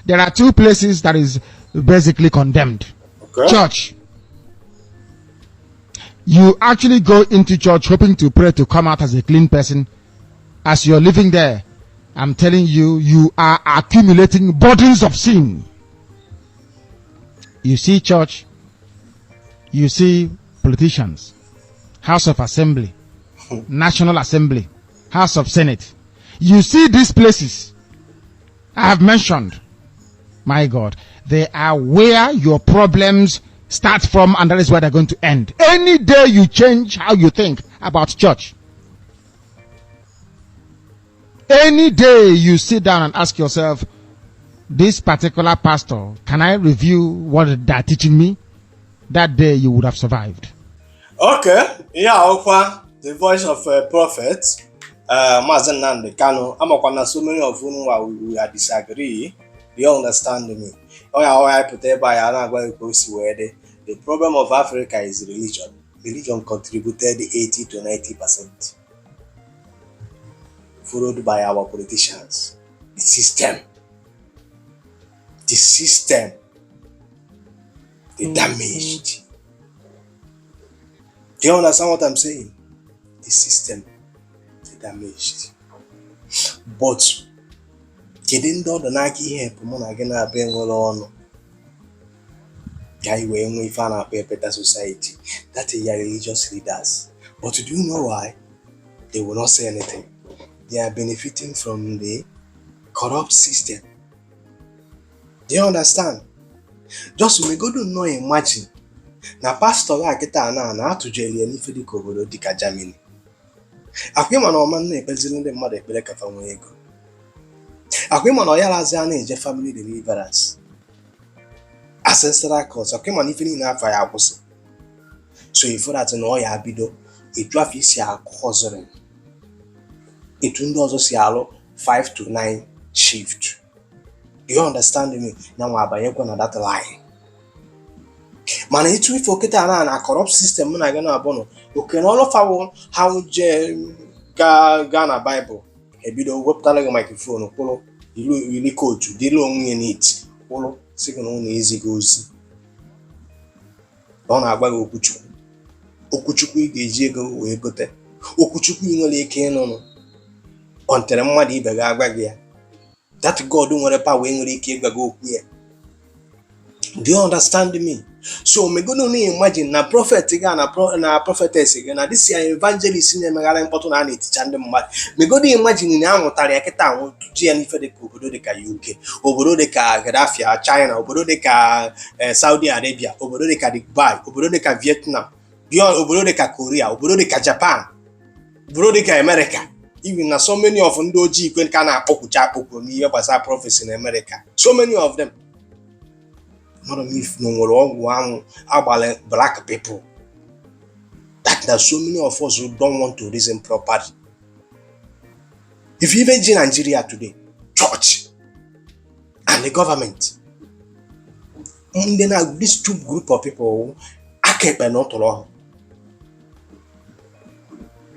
There are two places that is basically condemned. Church. You actually go into church hoping to pray to come out as a clean person. As you're living there, I'm telling you, you are accumulating burdens of sin. You see church, you see politicians, House of Assembly, National Assembly, House of Senate. You see these places I have mentioned. My God, they are where your problems start from, and that is where they're going to end. Any day you change how you think about church, any day you sit down and ask yourself, "This particular pastor, can I review what they're teaching me?" That day you would have survived. Okay, ihe ahụkwa the voice of a prophet, Maazị Nnamdi Kanu. Amakwa na so many of unu wa we are disagree. You understand me? Ọ ya ahụ ya pụta ebe a ya na-agwa gị ka o si wee dị. The problem of Africa is religion. Religion contributed 80 to 90%, followed by our politicians, the system, the system, the damaged. Do you understand what I'm saying? The system, the damaged. But kedu ndị ọ dị n'aka ihe bụ mụ na gị na-abịa enwere ọnụ ka anyị wee nwee ife a na-akpọ a better society? That is your religious leaders. But do you know why they will not say anything? They are benefiting from the corrupt system. Do you understand? Just megodu nnọọ imagine na pastọ a kịta na na-atụjeli ya n'ife dịka obodo dịka Germany. Akwa ịma na ọma na-ekpeziri ndị mmadụ ekpere ka fa nwee ego. Akwa ịma na ọ yarazi a na-eje family deliverance, ancestral curse. Akwa ịma na ife niile afọ ya akwụsị. So ifu that na ọ ya bido etu afọ isi akụ hustling, etu ndị ọzọ si alụ 5 to 9 shift. Do you understand me? Na nwa abanyekwa na that line. Mana etu ife okịta na corrupt system mụ na gị na-abụ nọ oke na ọlụfawo ha jee gaa gaa na Baịbụl, ebido wepụtara gị microphone, kwụrụ yiri kootu dịrị onwe ya neat, kwụrụ sị gị na ọ na-ezi gị ozi, na ọ na-agwa gị okwuchukwu, okwuchukwu ị ga-eji ego wee gote, okwuchukwu ị nwere ike ịnụnụ ọntere mmadụ ibe gị agwa gị ya. That God nwere power nwere ike ịgwa gị okwu ya. Do you understand me? So megono na imagine na prophet gị na prophetess gị na this ya evangelist na-emegharị mkpọtụ na a na-eticha ndị mmadụ. Megodo imagine na anwụtara ya kịta, anwụ ji ya n'ife dịka obodo dịka UK, obodo dịka Gaddafi, China, obodo dịka Saudi Arabia, obodo dịka Dubai, obodo dịka Vietnam, obodo dịka Korea, obodo dịka Japan, obodo dịka America. Even na so many of ndị ojii ikwe ka a na-akpọkwucha akpọkwu n'ihe gbasara prophecy na America, so many of them. Mara m if na nwere ọgwụ anwụ agbara black people that na so many of us who don't want to reason properly. If you even ji Nigeria today, church and the government, ndị na these two group of people aka ekpe na ụtụrụ ọhụ.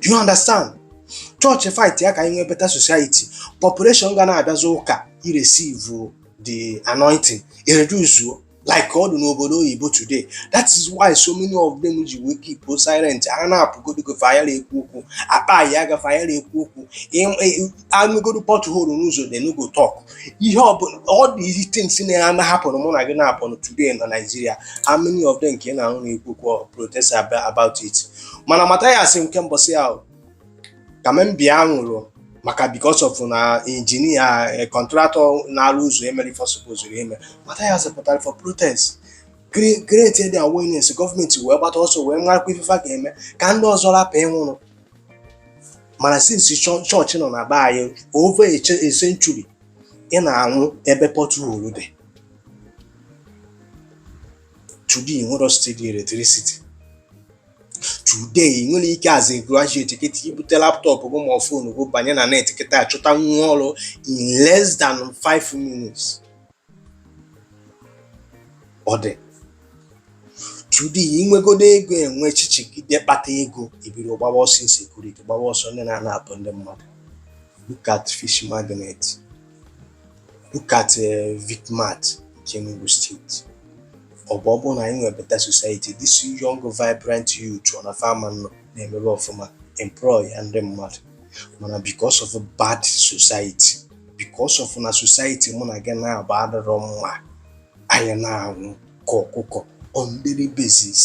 Do you understand? Chọọchị fight ya ka anyị nwee better society. Population ga na-abịazi ụka ireceive the anointing reduce like ọ dị n'obodo oyibo today. That is why so many of them ji wee keep silent. A na-apụgodo fayara ekwu okwu akpa ya agafe ayara ekwu okwu anụgodo pothole n'ụzọ, they no go talk. Ihe ọbụla, all these things na-ama hapụrụ mụ na gị na-apụrụ today na Nigeria, how many of them nke ị na-ahụ na-ekwu okwu protest about it? Mana Mathias nke mbọsị ahụ ka m bịa nwụrụ maka because of na engineer, contractor na-arụ ụzọ emere ife supposed ime. Mathias pụtara for protest, create the awareness. Gọọmenti wee gbata ọsọ wee marakwa ife fa ga-eme ka ndị ọzọ rapụ ịnwụrụ. Mana since chọọchị nọ na be anyị over a century, ị na-anwụ ebe pothole dị. Today nwere steady electricity. Today ị nwere ike as a graduate kịta ibute laptop gị ma ọ phone gị banye na net kịta chọta nwa ọrụ in less than 5 minutes. Ọ dị today inwegodo ego enwe chichigide kpata ego, ebido gbawa ọsọ insecurity, gbawa ọsọ ndị na-anapụ ndị mmadụ. Look at fish magnet. Look at Vicmart nke Enugu State. Ọ bụ na anyị nwere better society, this young vibrant youth ọ na farmer nọ na-emebe ọfụma, employ ya ndị mmadụ. Mana because of bad society, because of na society mụ na gị na-agba adịrọ mma, anyị na-anwụ ka ọkụkọ on daily basis.